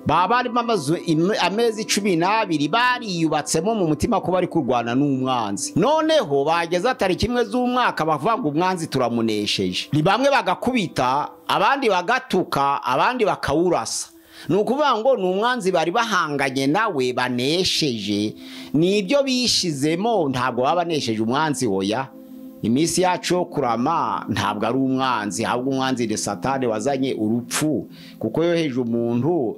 Baba barimo amezi 12 bariyubatsemo mu mutima ko bari kurwana n'umwanzi. Noneho bageza tariki imwe z'umwaka bavuga ngo umwanzi turamunesheje. Ni bamwe bagakubita, abandi bagatuka, abandi bakawurasa. Ni ukuvuga ngo ni umwanzi bari bahanganye nawe banesheje, nibyo bishizemo, ntabwo baba banesheje umwanzi. Oya, iminsi yacu yo kurama ntabwo ari umwanzi, ahubwo umwanzi ni Satani wazanye urupfu, kuko yoheje umuntu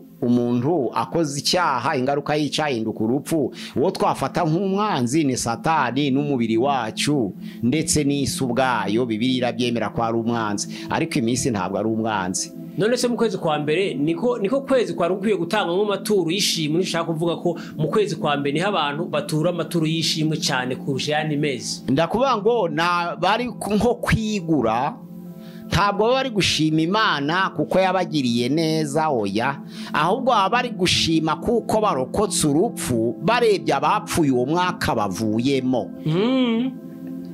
akoze icyaha, ingaruka y'icyaha ihinduka urupfu. Uwo twafata nk'umwanzi ni Satani n'umubiri wacu ndetse n'isi ubwayo. Bibiliya irabyemera ko ari umwanzi, ariko iminsi ntabwo ari umwanzi. None se mu kwezi kwa mbere niko kwezi kwari gukwiye gutangwa nk'amaturo y'ishimwe? Nshaka kuvuga ko mu kwezi kwa mbere niho abantu batura amaturo y'ishimwe cyane kurusha ayandi mezi. Ndakuvuga ngo na bari nko kwigura, ntabwo baba bari gushima Imana kuko yabagiriye neza, oya, ahubwo baba bari gushima kuko barokotse urupfu, barebye abapfuye uwo mwaka bavuyemo.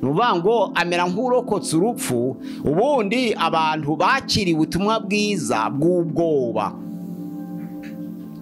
Nuvuga ngo amera nk'urokotse urupfu. Ubundi abantu bakiriye ubutumwa bwiza bw'ubwoba,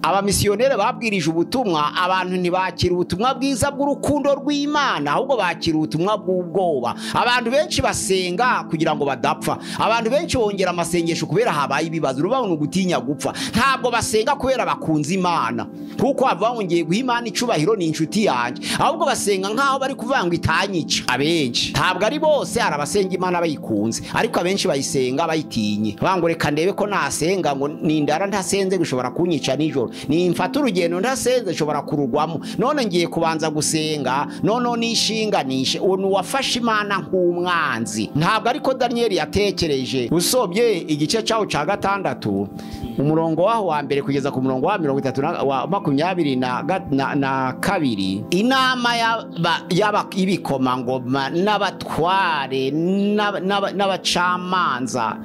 abamisiyoneri babwirije ubutumwa abantu, ntibakira ubutumwa bwiza bw'urukundo rw'Imana, ahubwo bakira ubutumwa bw'ubwoba. Abantu benshi basenga kugira ngo badapfa, abantu benshi bongera amasengesho kubera habaye ibibazo, urubaho ni ugutinya gupfa. Ntabwo basenga kubera bakunze Imana, kuko bavuga ngo ngiye guha Imana icubahiro, ni inshuti yanjye, ahubwo basenga nk'aho bari kuvuga ngo itanyica. Abenshi, ntabwo ari bose, hari abasenga Imana bayikunze, ariko abenshi bayisenga bayitinye, bavuga ngo reka ndebe ko nasenga, ngo nindara ntasenze gushobora kunyica nijoro, nimfata urugendo ntasenze nshobora kurugwamo, none ngiye kubanza gusenga, none nishinganishe. Uwo ni uwafashe Imana nk'umwanzi. Ntabwo ariko Daniyeli yatekereje. Usobye igice cyawo cya 6 umurongo waho wa mbere kugeza ku murongo wa 30 wa 22, inama y'ibikomangoma n'abatware n'abacamanza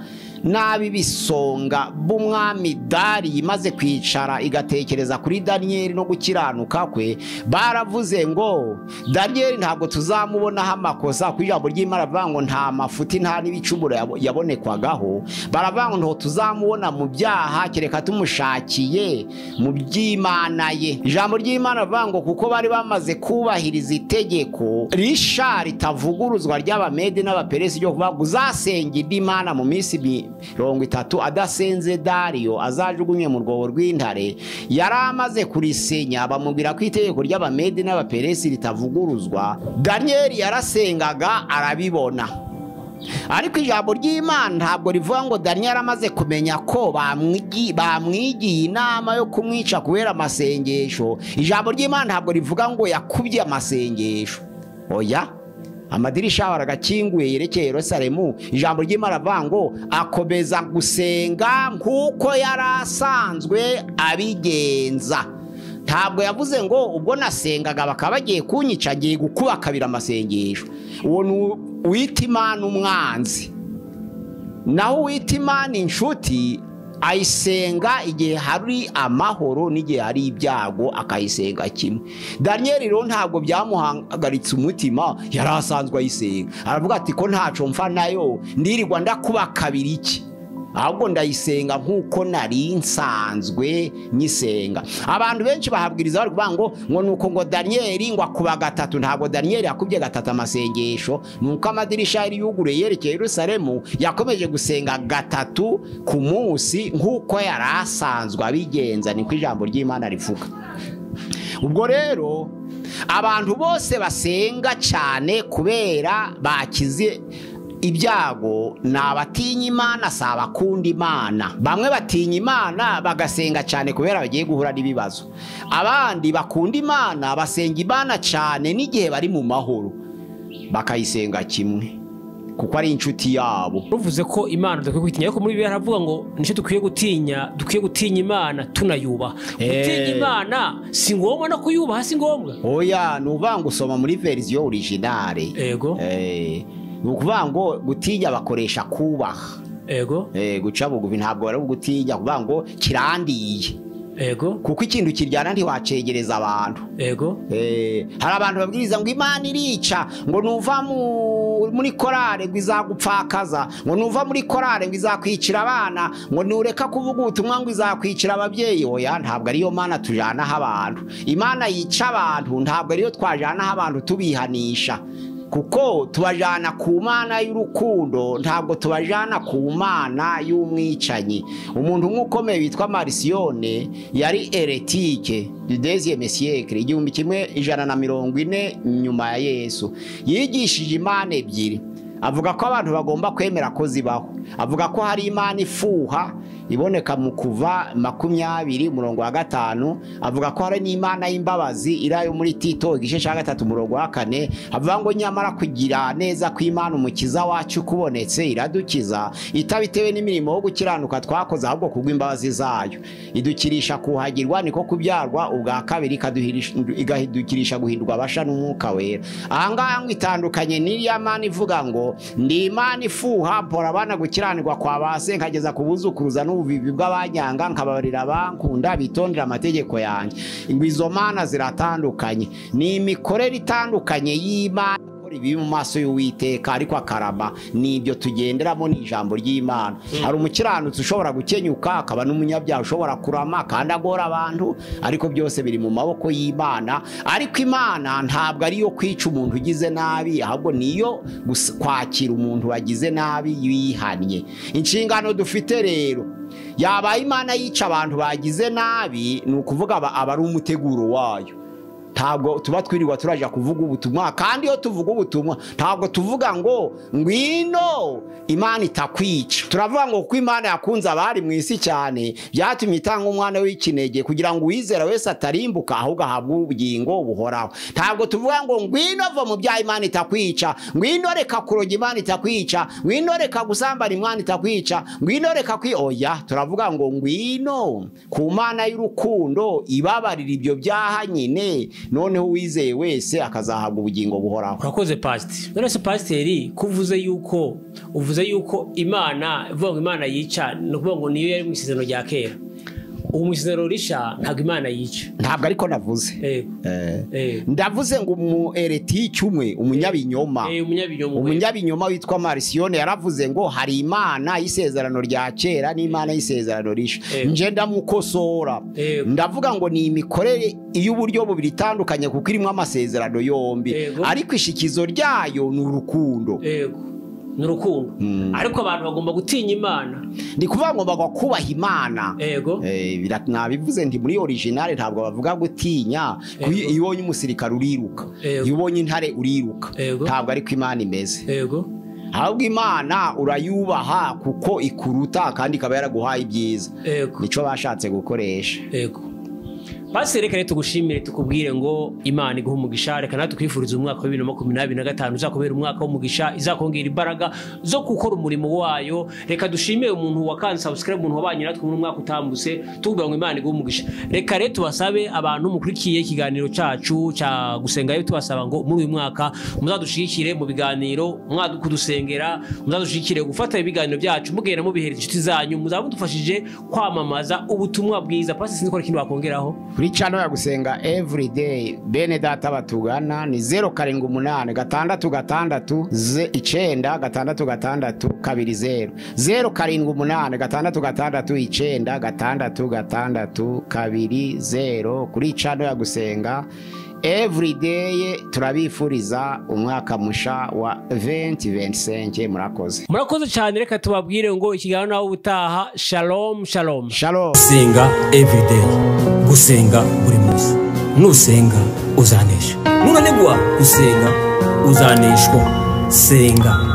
n'ab'ibisonga b'umwami Dari imaze kwicara igatekereza kuri Daniyeli no gukiranuka kwe, baravuze ngo Daniyeli ntabwo tuzamubonaho amakosa, ku ijambo ry'Imana bavuga ngo nta mafuti nta n'ibicumuro yabonekwagaho. Baravuga ngo ntabwo tuzamubona mu byaha kereka tumushakiye mu by'Imana ye. Ijambo ry'Imana bavuga ngo kuko bari bamaze kubahiriza itegeko risha ritavuguruzwa ry'Abamedi n'Abaperesi ryo kuvuga ngo uzasenga indi mana mu minsi 30 adasenze Dario azajugunywe mu rwobo rw'intare, yari amaze kurisenya, bamubwira ko itegeko ry'Abamedi n'Abaperesi ritavuguruzwa. Daniyeli yarasengaga arabibona, ariko ijambo ry'Imana ntabwo rivuga ngo Daniyeli amaze kumenya ko bamwigiye inama yo kumwica kubera amasengesho. Ijambo ry'Imana ntabwo rivuga ngo yakubye amasengesho, oya. Amadirisha aragakinguye yerekeye Yerusalemu. Ijambo ry'Imana rivuga ngo akomeza gusenga nk'uko yari asanzwe abigenza. Ntabwo yavuze ngo ubwo nasengaga bakaba bagiye kunyica ngiye gukuba kabiri amasengesho. Uwo ni uwita Imana umwanzi. Naho uwita Imana inshuti ayisenga igihe hari amahoro n'igihe hari ibyago, akayisenga kimwe. Daniyeli rero ntabwo byamuhagaritse umutima, yari asanzwe ayisenga. Aravuga ati ko ntaco mfa nayo, ndirirwa ndakuba kabiri iki? Ahubwo ndayisenga nk'uko nari nsanzwe nyisenga. Abantu benshi bahabwiriza bari kuvuga ngo nuko ngo Daniyeli ngo akuba gatatu. Ntabwo Daniyeli yakubye gatatu amasengesho, nuko amadirisha yari yuguruye yerekeye Yerusalemu, yakomeje gusenga gatatu ku munsi nk'uko yari asanzwe abigenza, niko ijambo ry'Imana rivuga. Ubwo rero abantu bose basenga cyane kubera bakize ibyago ni abatinya Imana, si abakunda Imana. Bamwe batinya Imana bagasenga cyane kubera bagiye guhura n'ibibazo, abandi bakunda Imana basenga Imana cyane n'igihe bari mu mahoro, bakayisenga kimwe kuko ari inshuti yabo. Ruvuze ko Imana dukwiye kwitinya, ariko muri Bibiliya haravuga ngo nicyo dukwiye gutinya, dukwiye gutinya Imana tunayubaha. Gutinya Imana si ngombwa, no kuyubaha si ngombwa. Oya, ni ukuvuga ngo usoma muri version originale. Ni ukuvuga ngo gutinya bakoresha kubaha. Guca bugufi ntabwo ari ugutinya, kuvuga ngo kirandiye. Kuko ikintu kiryana ntiwacegereza abantu. Hari abantu babwiriza ngo Imana irica, ngo nuva muri muri korale ngo izagupfakaza, ngo nuva muri korale ngo izakwicira abana, ngo nureka kuvuga ubutumwa ngo izakwicira ababyeyi. Oya, ntabwo ariyo Mana tujanaho abantu. Imana yica abantu ntabwo ariyo twajanaho abantu tubihanisha, kuko tubajana ku Mana y'urukundo, ntabwo tubajana ku Mana y'umwicanyi. Umuntu umwe ukomeye witwa Marisiyone yari hérétique du deuxième siècle, 1140 nyuma ya Yesu, yigishije Imana ebyiri, avuga ko abantu bagomba kwemera ko zibaho. Avuga ko hari Imana ifuha iboneka mu Kuva 20 umurongo wa 5, avuga ko hari n'Imana y'imbabazi irayo muri Tito igice cya 3 umurongo wa 4, avuga ngo nyamara kugira neza kw'Imana umukiza wacu kubonetse iradukiza, itabitewe n'imirimo yo gukiranuka twakoze, ahubwo kubw'imbabazi zayo idukirisha kuhagirwa, niko kubyarwa ubwa kabiri, igadukirisha guhindurwa abasha n'Umwuka Wera. Ahangaha ngo itandukanye n'iriya Mana ivuga ngo ndi Imana ifuha, mpora abana gukiranirwa kwa base nkageza ku buzukuruza n'ubuvivi bw'abanyanga, nkababarira abankunda bitondera amategeko yanjye. Ngo izo mana ziratandukanye, ni imikorere itandukanye y'Imana ikora ibibi mu maso y'Uwiteka ariko akarama. Nibyo tugenderamo, ni ijambo ry'Imana. Hari umukiranutsi ushobora gukenyuka, akaba n'umunyabyaha ushobora kurama kandi agora abantu, ariko byose biri mu maboko y'Imana. Ariko Imana ntabwo ariyo kwica umuntu ugize nabi, ahubwo niyo kwakira umuntu wagize nabi yihannye. Inshingano dufite rero, yaba Imana yica abantu bagize nabi, ni ukuvuga aba ari umuteguro wayo. Ntabwo tuba twirirwa turaja kuvuga ubutumwa, kandi iyo tuvuga ubutumwa ntabwo tuvuga ngo ngwino Imana itakwica. Turavuga ngo kuko Imana yakunze abari mu isi cyane, byatumye itanga umwana w'ikinege kugira ngo uwizera wese atarimbuka ahubwo ahabwe ubugingo buhoraho. Ntabwo tuvuga ngo ngwino va mu byaha Imana itakwica, ngwino reka kuroga Imana itakwica, ngwino reka gusambana Imana itakwica, ngwino reka kwi oya. Turavuga ngo ngwino ku Mana y'urukundo ibabarira ibyo byaha nyine, noneho uwizeye wese akazahabwa ubugingo buhoraho. Urakoze pasiteri. None se pasiteri, kuvuze yuko uvuze yuko Imana ivuga ngo Imana yica, ni ukuvuga ngo niyo yari mu isezerano rya kera. Ubu mu isezerano risha ntabwo Imana yica. Ntabwo ariko navuze. Ndavuze ngo umu hérétique umwe, umunyabinyoma. Umunyabinyoma witwa Marisiyone yaravuze ngo hari Imana y'isezerano rya kera n'Imana y'isezerano risha. Nje ndamukosora. Ndavuga ngo ni imikorere y'uburyo bubiri itandukanye kuko irimo amasezerano yombi, ariko ishikizo ryayo ni urukundo. Ni urukundo. Ariko abantu bagomba gutinya Imana. Ni kuvuga ngo bagomba kubaha Imana. Nabivuze nti muri original ntabwo bavuga gutinya. Iyo ubonye umusirikare uriruka, iyo ubonye intare uriruka, ntabwo ariko Imana imeze. Ahubwo Imana urayubaha kuko ikuruta kandi ikaba yaraguhaye ibyiza. Nico bashatse gukoresha. Pasiteri, reka tugushimire, tukubwire ngo Imana iguhe umugisha. Reka natwe twifurize umwaka wa 2025 uzakubera umwaka w'umugisha, izakongera imbaraga zo gukora umurimo wayo. Reka dushimire umuntu wakanze subscribe, umuntu wabanye natwe muri umwaka utambutse, tukubwira ngo Imana iguhe umugisha. Reka rero tubasabe abantu mukurikiye ikiganiro cyacu cya gusenga, tubasaba ngo muri uyu mwaka muzadushigikire mu biganiro, mwadukudusengera, muzadushigikire gufata ibiganiro byacu mugenda mubihereza inshuti zanyu, muzabudufashije kwamamaza ubutumwa bwiza. Pasiteri, sinzi ko ikintu wakongeraho. Kuri channel ya Gusenga Everyday, bene data batugana ni 078 6 6 9 6 6 20 078 6 6 9 6 6 20 kuri channel ya Gusenga Everyday. Turabifuriza umwaka musha wa 2025. Murakoze. Murakoze cyane. Reka tubabwire ngo ikiganiro naho ubutaha. Shalom, shalom. Shalom. Gusenga everyday, gusenga buri munsi. Nusenga uzanesha, nunanigwa gusenga uzaneshwa. Senga.